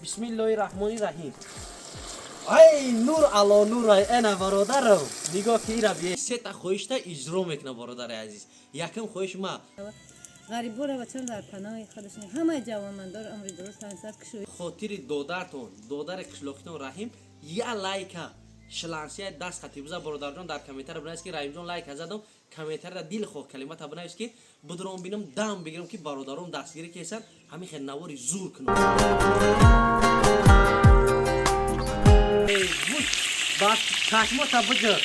Бисмиллоҳи раҳмони раҳим. Ай нур ало нур, ай ана бародарам. Нигоҳ ки ира бие. Сета хоҳишта иҷро мекунам, бародари азиз. Якум хоҳиш ма ғарибора бачам дар паноҳи худашон, ҳамаи ҷавонмандор умри дуруст ҳансар кушои. Хотири додартон, додари қишлоқитон Раҳим, я лайка шилансия даст хати биза, бародарҷон, дар комментария бинавис ки Раҳимҷон лайка задам, комментарияда дилхоҳ калимата бинавис ки бидром бинам, дам бигирам ки бародаром дастгирӣ кесан, ҳамин хел навори зур кунам. Ба чашмота биҷир,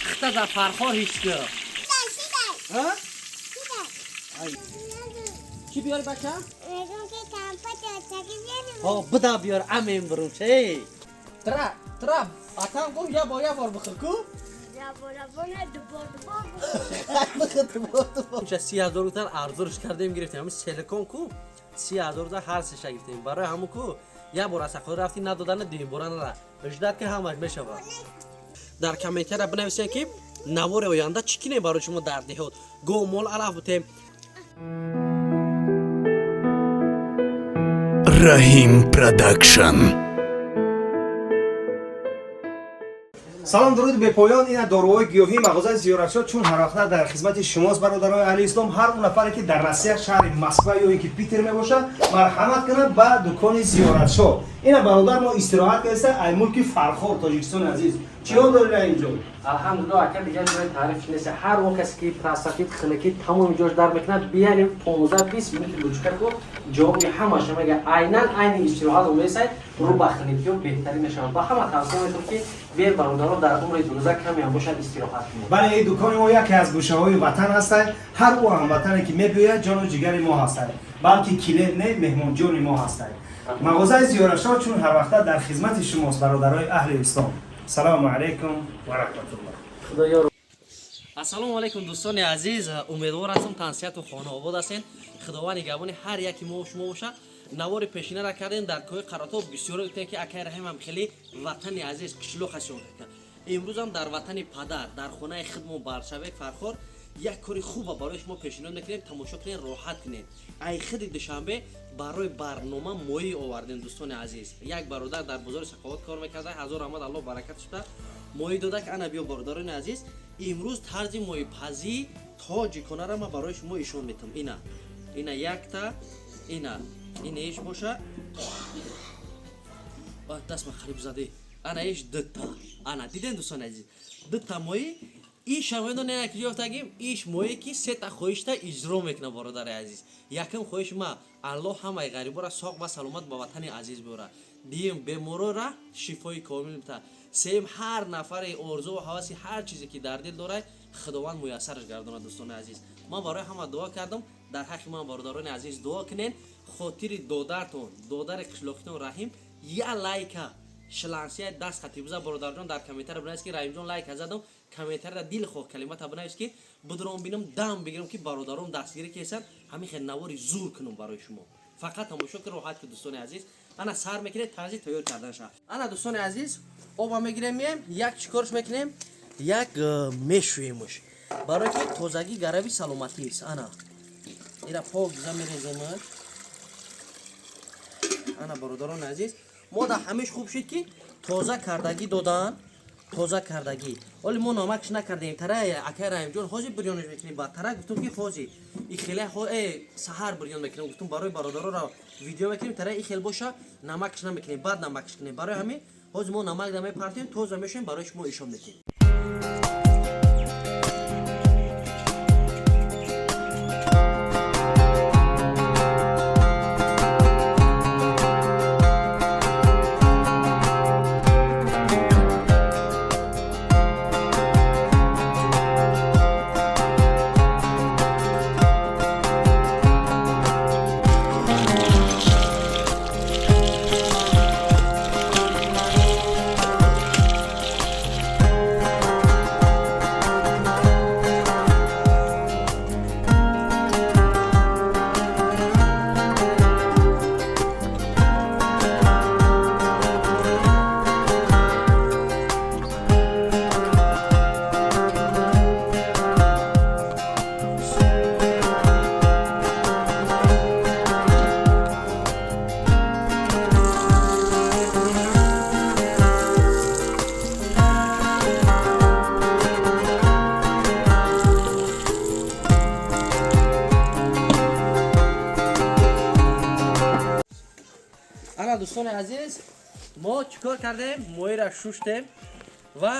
хита дар Фархор ҳис кир. Чӣ биёри, бача? Буда биёр, амем бурум че. Тра, тра, атам гуфт я бор, я бор бихӯр ку? Бихӯр, дубор, дубор. 30,000 гуфтан, арзонш кардем, гирифтем. Ҳамин селикон ку, 30,000 да ҳар сеша гирифтем. Барои ҳамун ку, як бор аз сақода рафти надодана, дуюм бора нара. Ждать ки ҳамаш мешавад. Дар комментария бинависем ки навори оянда чӣ кинем барои шумо дар деҳот. Гов мол алаф бутем. Раҳим Продакшн. Салом, дуруди бепоён. Ина доруҳои гиёҳии мағозаи Зиёратшо чун ҳарвақта дар хизмати шумост, бародарони аҳли ислом. Ҳар он нафаре ки дар Россия, шаҳри Москва ё ин ки Питер мебошад, марҳамат кунад ба дукони Зиёратшо. Ина бародар мо истироҳат кардеста ай мулки Фархор, Тоҷикистони азиз. Чиён доред инҷо? Алҳамдулиллоҳ, ака, дигар ҷои таъриф нест. Ҳар он касе ки простатит, хунукӣ, тамоми ҷош дар мекунад, биянем 15-20 минути лучка ку, ҷавоби ҳамаша мега. Айнан айни истироҳат умесай, рӯ ба хунукиё беҳтарин мешавад. Ба ҳама тавсия метавон ки биен, бародарон, дар умри дурӯза каме ҳам бошад истироҳат кунед. Бале, ин дукони мо яке аз гӯшаҳои ватан ҳастад. Ҳар ӯ ҳамватане ки мебиёяд, ҷону ҷигари мо ҳастад, балки килет не, меҳмонҷони мо ҳастад. Мағозаи Зиёратшо чун ҳарвақта дар хизмати шумост, бародарои аҳли ислом. Салому алайкум ва раҳматуллоҳ. Худоёр. Ассалому алайкум, дӯстони азиз. Умедвор ҳастам, тансиҳату хонаобод ҳастен. Худованд нигаҳбони ҳар яки мо шумо бошад. Навори пешинара кардем дар кӯҳи Қаратоб. Бисёре гуфтем ки акай Раҳимам хеле ватани азиз қишлоқ ҳастён. Имрӯзам дар ватани падар, дар хонаи худмон Баршавек, Фархор, як кори хуба барои шумо пешниҳод мекунем. Тамошо кунед, роҳат кунед. Ай хиди Душанбе барои барнома моҳӣ овардем, дӯстони азиз. Як бародар дар бозори Сақоват кор мекарда, ҳазор раҳмат, Аллоҳ баракат шуда, моҳӣ дода ки ана биё. Бародарони азиз, имрӯз тарзи моҳипазии тоҷиконара ман барои шумо ишон метам. Ина, ина якта, ина ина иш боша, даст ма қариб заде. Ана иш дута. Ана дидем, дӯстони азиз, дута моҳӣ. Ин шароитон як ёфтагим, иш моҳе ки сета хоҳишта иҷро мекунам, бародари азиз. Якум хоҳиш ма: Аллоҳ ҳамаи ғарибора соқ ва саломат ба ватани азиз биёрад. Дуюм, беморора шифои комил бита. Сеюм, ҳар нафаре орзу ва ҳаваси ҳар чизе ки дар дил дорад, Худованд муяссараш гардонад. Дӯстони азиз, ман барои ҳама дуо кардам, дар ҳаққи ман, бародарони азиз, дуо кунед. Хотири додартон, додари қишлоқитон Раҳим, я лайка шилансия даст хати биза, бародарҷон, дар комментария бинавис ки Раҳимҷон лайка задам, комментарияда дилхоҳ калимата бинавис ки бидром бинам, дам бигирам ки бародаром дастгирӣ кесан, ҳамин хел навори зур кунам барои шумо. Фақат тамошо ки, роҳат ки, дӯстони азиз. Ана сар мекунед тарзи тайёр карданша. Ана, дӯстони азиз, оба мегирем, мием, як чикорш мекунем, як мешӯемш, барое ки тозагӣ гарави саломатист. Ана ира покиза мереземаш. Ана, бародарони азиз, мо да ҳамеш хуб шуд ки тоза кардагӣ додан, тоза кардагӣ. Оли мо намакш накардем. Тара, акай Раҳимҷон, ҳозир бирёнш мекунем. Ба тара гуфтум ки ҳозир и хеле саҳар бирён мекунем. Гуфтум барои бародароро видео мекунем, тара и хел боша, намакш намекунем, баъд намакш кунем. Барои ҳамин ҳозир мо намак да мепартем, тоза мешавем, барои шумо ишон метем. Ана дӯстони азиз, мо чӣ кор кардем? Моҳиро шуштем ва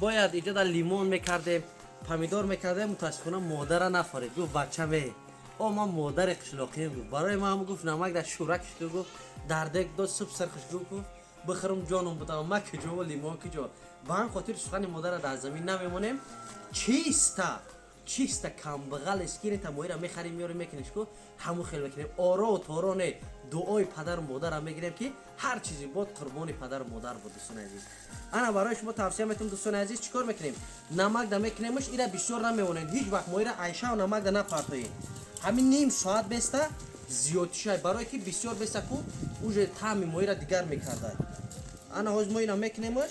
бояд иҷода лимон мекардем, помидор мекардем. Мутаассифона модара нафарид, гуфт бачаме о ман модари қишлоқием, гуфт барои ман, гуфт намак дар шӯра кишиду, гуфт дар дег дод суб сирхиш, гуфт бихӯрам ҷоном будам, ма киҷо лимон киҷо. Ба ҳам хотир сухани модара дар замин намемонем. Чиста чиста камбағал эскинита моҳиро мехарем, меорем, мекунеш ку ҳамун хел мекунем. Оро торо не, дуои падару модарам мегирем, ки ҳар чизе бод қурбони падару модар буд. Дӯстони азиз, ана барои шумо тавсия метавам. Дӯстони азиз, чӣ кор мекунем? Намак да мекунемш, ира бисёр намемонем. Ҳеҷ вақт моҳира айшав намак да напартоем, ҳамин ним соат беста зиёдшай, барое ки бисёр беста ку уже таъми моҳира дигар мекарда. Ана ҳозир мо ина мекунемш.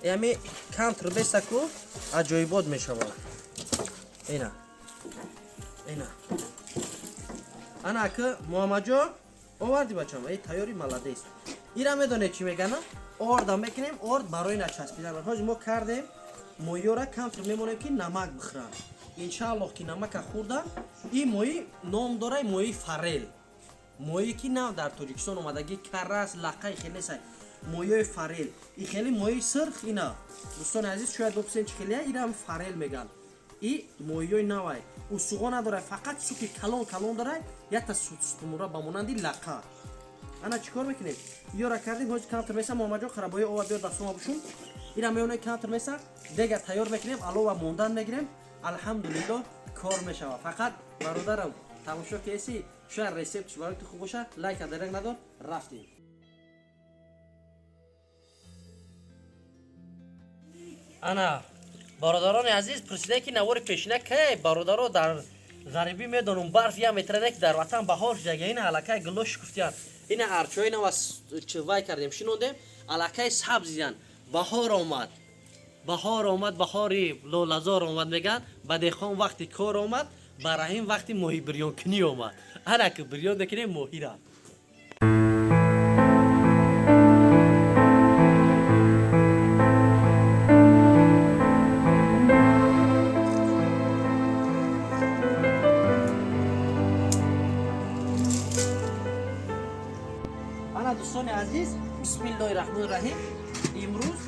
Ями камтр беста ку аҷоибот мешавад. Ина ина ана ака Муҳаммадҷон оварди, бачам, эй тайёри, молодец. Ира медонед чӣ мегана? Орда мекунем, орд барои начаспидан. Ҳозир мо кардем моҳиёра, камтр мемонем ки намак бихӯранд. Иншааллоҳ ки намака хӯрдан. Ин моҳӣ ном дорай моҳии форель, моҳие ки нав дар Тоҷикистон омадагӣ, карас лақаи хелесай, моҳиёи форель. И хеле моҳии сирх ина, дӯстони азиз, шояд бипурсен чӣ хелия, ира форель меган. И моҳиёи навай усуғо надорай, фақат суки калон калон дорай, якта сутумура ба монанди лақа. Ана чӣ кор мекунем? Ёра кардем, ҳозир камтар меса. Муҳаммадҷон, қарабои ова биёр, дастума бушум. Ира меонем, камтар меса, дега тайёр мекунем, алова мондан мегирем. Алҳамдулиллоҳ, кор мешава. Фақат бародарам, тамошо кеси, шояд рецептш барои ту хуб боша. Лайка дарег надор. Рафтем. Ана бародарони азиз, пурсида ки навори пешина кай. Бародаро, дар ғарибӣ медонум, барф я метраде, ки дар ватан баҳор шудага. Ина аллакай гулло шукуфтиянд, ина арчои нава вай кардем, шинондем, аллакай сабзиянд. Баҳор омад, баҳор омад, баҳори лолазор омад, мегӯянд. Ба деҳқон вақти кор омад, ба Раҳим вақти моҳи бирёнкунӣ омад. Ана ки бирён мекунем моҳира. Ана дӯстони азиз, бисмиллоҳи раҳмони раҳим, имрӯз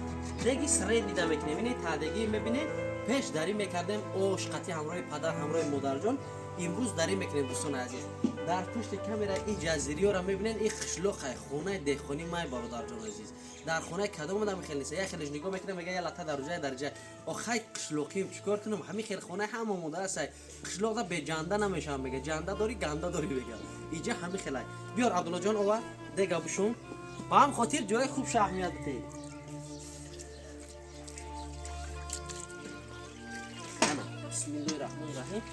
деги средний да мекунем. Ини таъдагӣ мебинед, пеш дарӣ мекардем ош қатӣ ҳамроҳи падар, ҳамроҳи модарҷон. Имрӯз дарӣ мекунем. Дӯстони азиз, дар пушти камера и ҷазириёро мебинед, и қишлоқай, хонаи деҳқонӣ май. Бародарҷон азиз, дар хонаи кадом одам хел нест? Як хелеш нигоҳ мекунам, мега я лата дарҷа дарҷа. Охай қишлоқием, чӣ кор кунам? Ҳамин хел хонаи ҳама модар астай. Қишлоқда беҷанда намешавам, мега, ҷанда дорӣ, ганда дорӣ, мега. Иҷа ҳамин хелай. Биёр, Абдуллоҷон, ова дега бушум. Ба ҳам хотир ҷои хуб шаҳмият битед. Ана бисмиллоҳи раҳмони раҳим.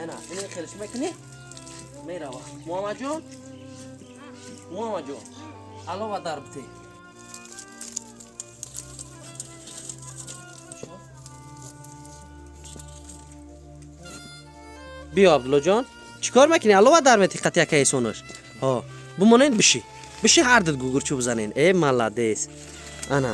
Ана ин хелш мекунӣ, мерава. Муҳаммадҷон, Муҳаммадҷон, алова дар бите. Биё, Абдуллоҷон, чӣ кор мекунӣ? Алова дар мети қати яка эсонаш. Ҳо, бумонед, биши, биши, ҳар дуд гугурчу бизанен. Э, молодец. Ана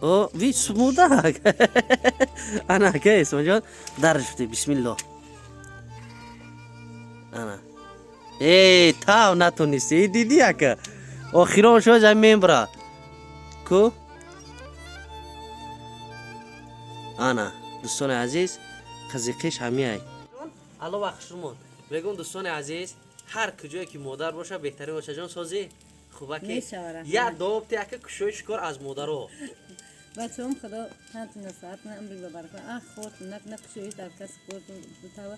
о ви сумудак. Ана ака Эсонҷон, дарш бите. Бисмиллоҳ. Ана э тав натонисти, дидӣ, ака? Охирон шо ҷа мембра ку. Ана дӯстони азиз, қизиқиш ҳамияй. Алло вақшумон мегӯм. Дӯстони азиз, ҳар куҷое ки модар боша, беҳтарин боша. Ҷон, созӣ хубаки? Мешава, раҳмат. Я дуо бите, ака, кушои шукор аз модаро. Бачаҳом, худо тантона саатна амри ба барака ах хортун накна, кушоиш дар кас кортун бутава.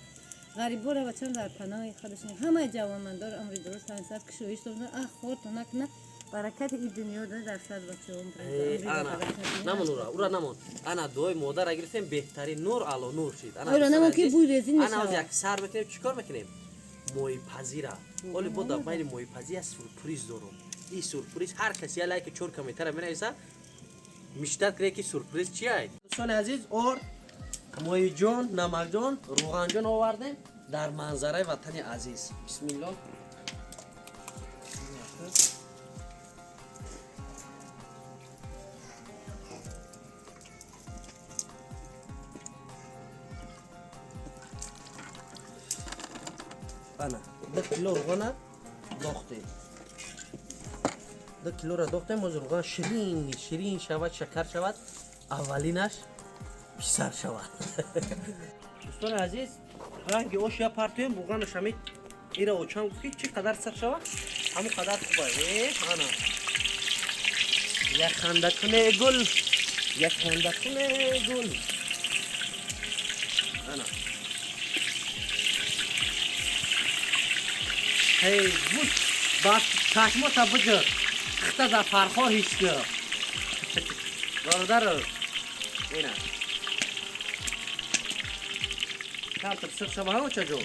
Ғарибора бачам дар паноҳи худашон, ҳамаи ҷавонмандор амри дуруст тансат, кушоиш дорна, ах хортун накна, баракати и дунё дар сар бачаҳом. Ана намон, ура, ура намон. Ана дуои модара гирифтем, беҳтарин нур ало нур шид. Ана Ура дӯстони намон ки азиз, бӯй резин ана мешавад. ҳозир як сар мекунем. Чӣ кор мекунем? Моҳипазира оли бо дар байни моҳипазӣ як сюрприз дорум. Ин сюрприз ҳар каси я лайки чор комментара менависа, миштат кунед ки сюрприз чиай. Дӯстони азиз, орд, моҳиҷон, намакҷон, рӯғанҷон овардем дар манзараи ватани азиз. Бисмиллоҳ. Ана, 2 кило рӯғана дохтем. 2 килоро дохтем, боз рӯған ширин, ширин шавад, шакар шавад, аввалинаш писар шавад. Дӯстони азиз, ранги ош я партоем, рӯғанаш ҳами ира очам гуфт ки чӣ қадар сар шавад, ҳамон қадар хуб аст. Ана. Як хандакуне гул, як хандакуне гул. Ана. Ҳей, буш, ба чашмота биҷир. Хита дар фархо ҳис кир. Бародар, ина. Камтар сир шава ҳа очаҷон?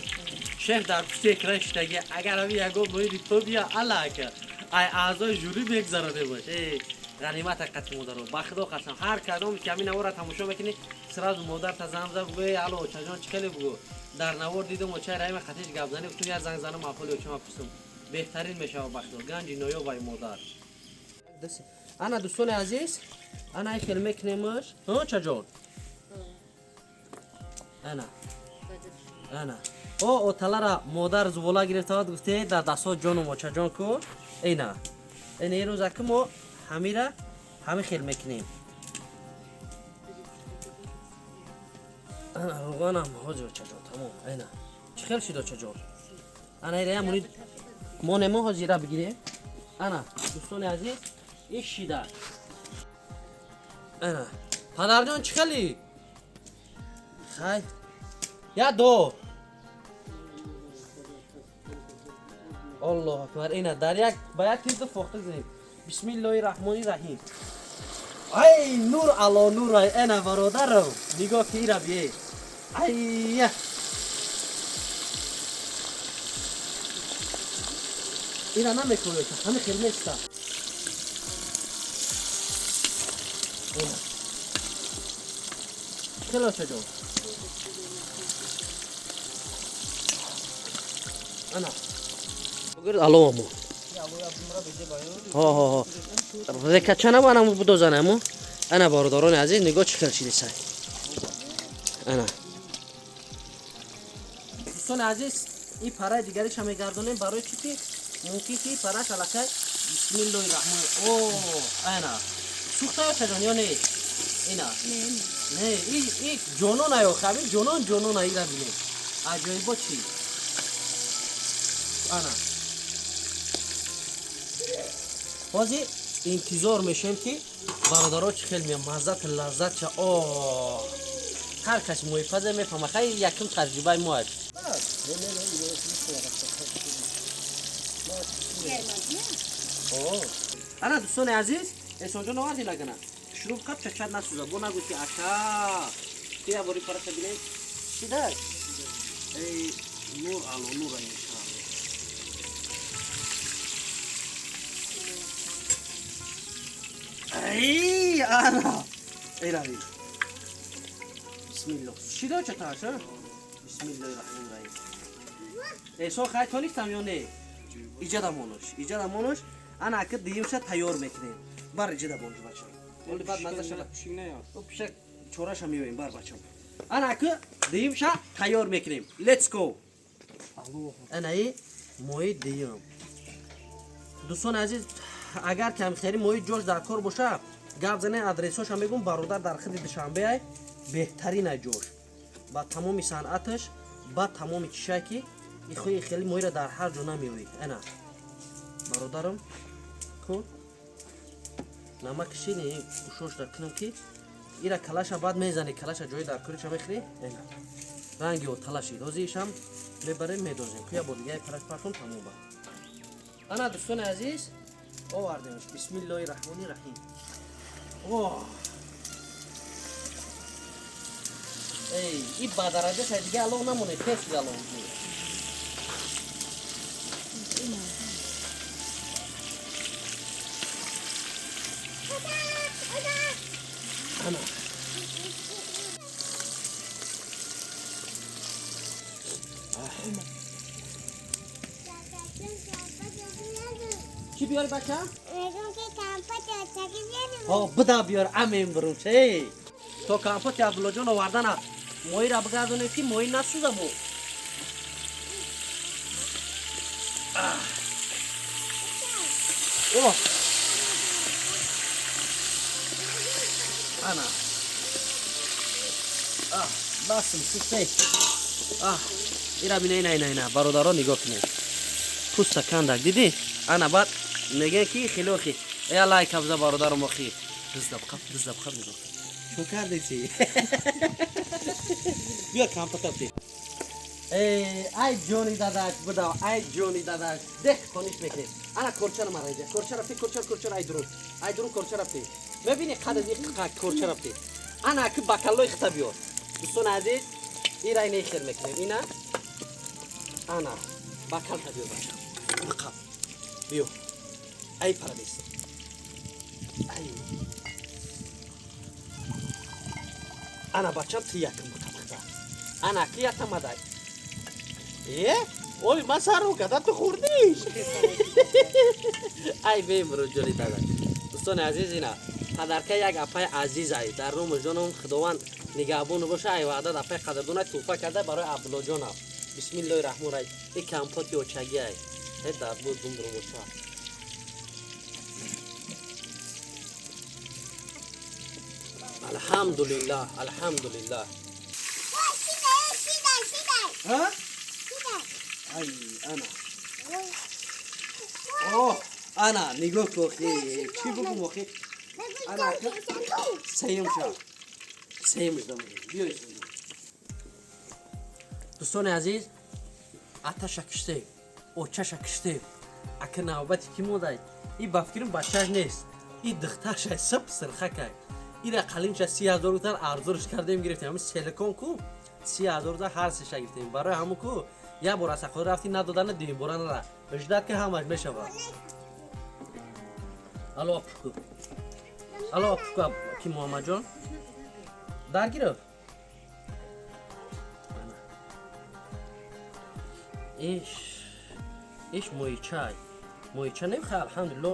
Шеф дар пушти экран шидаги, агар ҳами ягон моиди то бия, аллака. Ай аъзои жюри мегзароне бош. Эй, ғанимат ҳаққати модаро. Ба худо қасам, ҳар кадоме ки ҳамин наворро тамошо мекунӣ, сразу модарта занг зад, бугӯ, эй, алло, очаҷон, чӣ хеле бугӯ? Дар навор дидам очаи Раима қатиш гап занӣ, гуфтум як занг занам, аҳволи очама пурсум. Беҳтарин мешавад ба худо, ганҷи ноёбаи модар. Ана дӯстони азиз, ана ай хел мекунемаш. Ҳа, очаҷон? Ана. Ана. О, оталара модар зувола гирифтавад, гуфте дар дастҳо ҷоном очаҷон ку. Эна. Эна ин рӯза ки мо ҳамира ҳами хел мекунем. Ана рӯғанам ҳозир очаҷон, тамом. Эна. Чӣ хел шуд очаҷон? Ана ира я мурид монемо ҳозира бигирем. Ана дӯстони азиз, ин шида. Ана. Падарҷон чӣ хели? Хай. Я ду. Аллоҳу акбар. Ина дар як ба як тир ду фохта занем. Бисмиллоҳи раҳмони раҳим. Ай нур ало нур ай ана бародарам. Нигоҳ ки ира бие. Ай. Ира намекунад, ҳами хел неста. Ина. Хело чаҷон. Ана. Бугир алло мо. Ҳо ҳо ҳо. Рекачана ана мо будозана мо. Ана бародарони азиз, нигоҳ чӣ хел шидисай. Ана. Дӯстони азиз, ин параи дигариша мегардонем барои чӣ ки мумкин ки параш аллакай бисмиллоҳи раҳмони. О, ана. Сӯхта ё чаҷон ё не? Ина. Не, и ҷонон аю, хаби ҷонон ҷонон ира бинед. Аҷоибо чӣ? Ана. Ҳозир интизор мешем ки бародаро чӣ хел меянд, маззат лаззат ча. О, ҳар кас моҳипазе мефаҳма. Хай якум таҷрибаи мо аст. Ана дӯстони азиз, Эҳсонҷон оварди лагана. Шурӯб қаб чачад насӯза. Бо нагӯ ки ака. Бия бори параша бинем. Чӣ дар? Эй, нур ало нур ай иншааллоҳ. Ай, ана. Эй, рави. Бисмиллоҳ. Шида чаташ, а? Бисмиллоҳи раҳмони раҳим. Эҳсон хай тонистам ё не? Иҷада монош, иҷада монош. Ана ака дигимша тайёр мекунем. Бар иҷада бош бачам. Оли баъд маза шава. О, пишак чораша меоем бар бачам. Ана ака дигимша тайёр мекунем. Let's go. Ана и мои дигим. Дӯстони азиз, агар камхери мои ҷош дар кор боша, гап зане адресоша мегум, бародар дар хиди Душанбе ай, беҳтарин ай ҷош. Ба тамоми санъаташ, ба тамоми чишай ки ихои хели моира дар ҳар ҷо намеоед. Ана бародарам ку намакши не ушошда кунам ки ира калаша баъд мезани, калаша ҷои дар куриша мехӯри. Ана ранги оталаши ҳозиришам мебарем медозем. Куя бо дигаи параш партон тамом ба. Ана дӯстони азиз, овардемш. Бисмиллоҳи раҳмони раҳим. О! Эй, и ба дараҷаша дига аллоҳ намонед, тез дига аллоҳ. Ана. Чӣ биёр бача? Ҳо, буда биёр, амем бурум чей. То компоти Абдуллоҷон овардана моҳиро бигардонем, ки моҳӣ насӯза бо. О! Ана. Аҳ, басм сусте. Аҳ, ира бина, ина, ина, ина, бародарон нигоҳ кунед. Пӯста кандак, дидӣ? Ана баъд мегӯян ки хеле охи. Я лайк абза бародарам охи. Дизда бқаб, дизда бқаб нигоҳ. Чо кардеси? Биё компота бди. Ай ҷони дадаш бидав, ай ҷони дадаш. Дех хониш мекунем. Ана корчаро мара иҷа. Корча рафти, корча, корча, ай дурун. Ай дурун корча рафти. Мебини қад аз ин корча рафти. Ана ки бакаллои хита биёр. Дӯстони азиз, ира ина хел мекунем. Ина ана бакалта биёр бача. Биқаб. Биё. Ай парадис. Ай. Ана бачам ти якм биқаб хита. Ана ки ятамадай. Е? Ой, ман сару када ту хӯрдиш. Ай бемру ҷони дада. Дӯстони азиз, ина падарка як апаи азиз ай дар руму ҷоном Худованд нигаҳбон боша, ай ваъдат апаи қадрдона тӯҳфа карда барои Абдуллоҷонам. Бисмиллоҳи раҳмон раҳим. И компоти очагӣ ай. Э дар буд бумру боша. Алҳамдулиллаҳ, алҳамдулиллаҳ. Ҳа? Ай, ана. Оҳ, ана, нигоҳ кун, охи. Чӣ бигӯм, охи? Ана, сеюм шав. Сеюм шав. Биё. Дӯстони азиз, аташа киштем, очаша киштем. Ака навбати ки модай? И ба фикрам бачаш нест. И духтарша сып сирхакай. Ира қалимша 30,000 гуфтан, арзонш кардем, гирифтем. Ҳамин селикон ку 30,000 гуфтан, ҳар сеша гирифтем. Барои ҳамун ку як бор аз ҳаққо рафти надодана, дуюм бора нара. Ждат ки ҳамаш мешавад. Алло, апушку. Алло, апушку, ки Муҳаммадҷон? Дар гирифт? Иш, иш моҳичай. Моҳича намехоҳ, алҳамдулилло.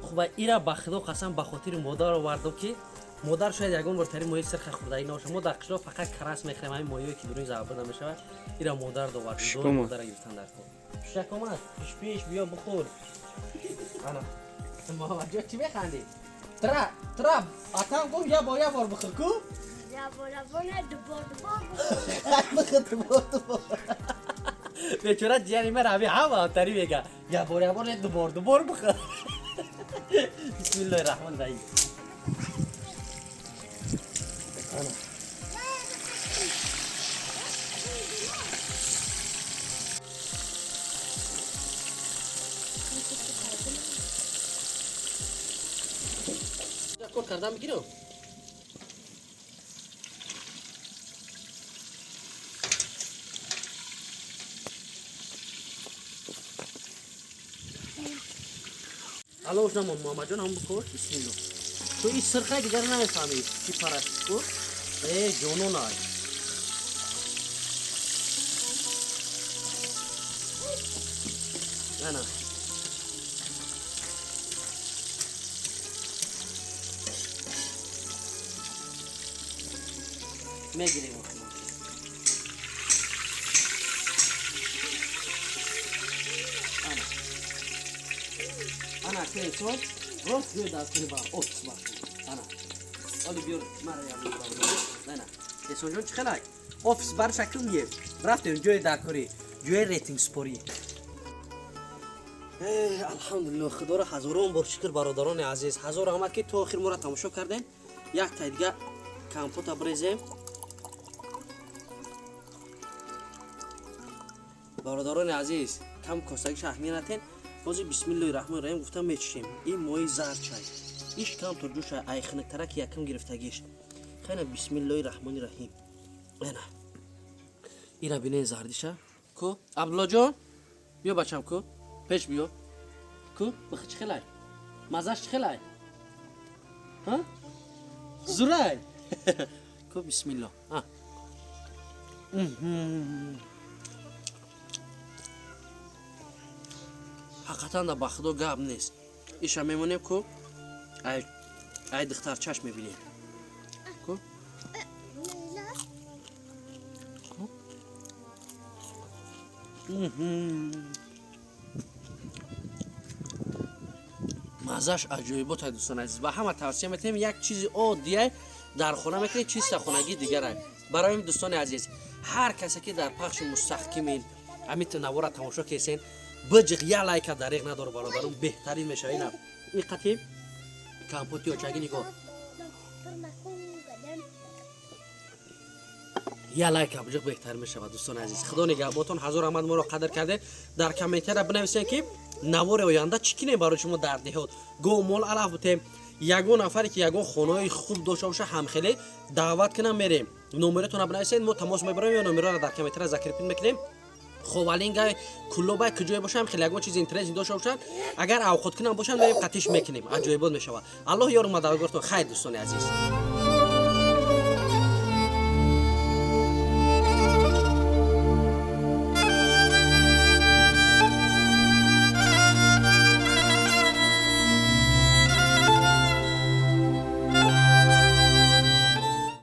Хуб, ира ба Худо қасам ба хотири модар овардам, ки модар шояд ягон бор тари моҳи сирха хӯрдаги набошад. Мо дар қишлоқ фақат карас мехӯрем, ҳамин моҳиҳое ки дуруни зарба намешавад. Ира модар довард. Модара гирифтан дар кор. Пишак омад. Пиш пиш биё бихӯр. Ана. Муҳаммадҷон, чӣ механдӣ? Тра, тра, атам гуфт я бор, я бор бихӯр ку? Я бор, я бор, не, дубор, дубор бихӯр. Дубор, дубор. Бечора ҷияни ман ҳами ҳама тари мега. Я бор, я бор, не, дубор, дубор бихӯр. Бисмиллоҳи раҳмони раҳим. Ана. Кор кардан бигирам. Алло, ошна Муҳаммадҷон ҳам бихӯр. Бисмиллоҳ. Ту ин сирхай дигар намефаҳмӣ чӣ параст ку? Э, ҷонон ай. Ана. Мегирем охи. Ана. Ана, ки инсон рост ҷои дастгири ба офис бар. Ана. Оли биёр мара ям. Ана. Эҳсонҷон чӣ хелай? Офис бар шакл гир. Рафтем ҷои даркорӣ, ҷои рейтинг спорӣ. Алҳамдулиллоҳ, Худоро ҳазорон бор шукр, бародарони азиз. Ҳазор раҳмат, ки то охир моро тамошо кардем. Як тай дига компота брезем. Бародарони азиз, кам косагиш аҳамият натен. Ҳозир бисмиллоҳи раҳмони раҳим гуфта мечишем. Ин моҳи зарчай. Иш камтур ҷӯша, ай хиниктара ки якм гирифтагиш. Хайна бисмиллоҳи раҳмони раҳим. Ана. Ира бинен зардиша. Ку? Абдуллоҷон, биё бачам ку. Пеш биё. Ку, бихи чӣ хелай? Мазаш чӣ хелай? Ҳа? Зурай. Ку бисмиллоҳ. А. Ҳақиқатан да, ба худо, гап нест. Иша мемонем ку, ай духтарчаш мебинем ку. Ку. Маззаш аҷоиботай, дӯстони азиз. Ба ҳама тавсия метиҳем. Як чизи оддияй, дар хона мекунед, чиста хонагӣ дигарай. Барои ин, дӯстони азиз, ҳар касе ки дар пахши мустаҳкимин ҳамин навора тамошо кесен, биҷиқ я лайка, дареғ надор, бародарум, беҳтарин мешава. Ина ин қати компоти очагӣ нигоҳ. Я лайка биҷиқ, беҳтар мешавад. Дӯстони азиз, худо нигаҳботон. Ҳазор раҳмат, моро қадр карде. Дар комментария бинависен, ки навори оянда чӣ кинем барои шумо. Дар деҳот гов, мол, алаф бутем. Ягон нафаре ки ягон хонаҳои хуб дошта боша, ҳамхеле даъват кунам, мерем. Номератонро бинависед, мо тамос мебарем ё номероро дар комментария закрепить мекунем. Ховалингай, Куллобай, куҷое бошам, хеле ягон чизи интересный дошта бошанд, агар авқот кунам бошанд, мерем, қатиш мекунем, аҷоибот мешавад. Аллоҳ ёру мададгортон. Хайр, дӯстони азиз.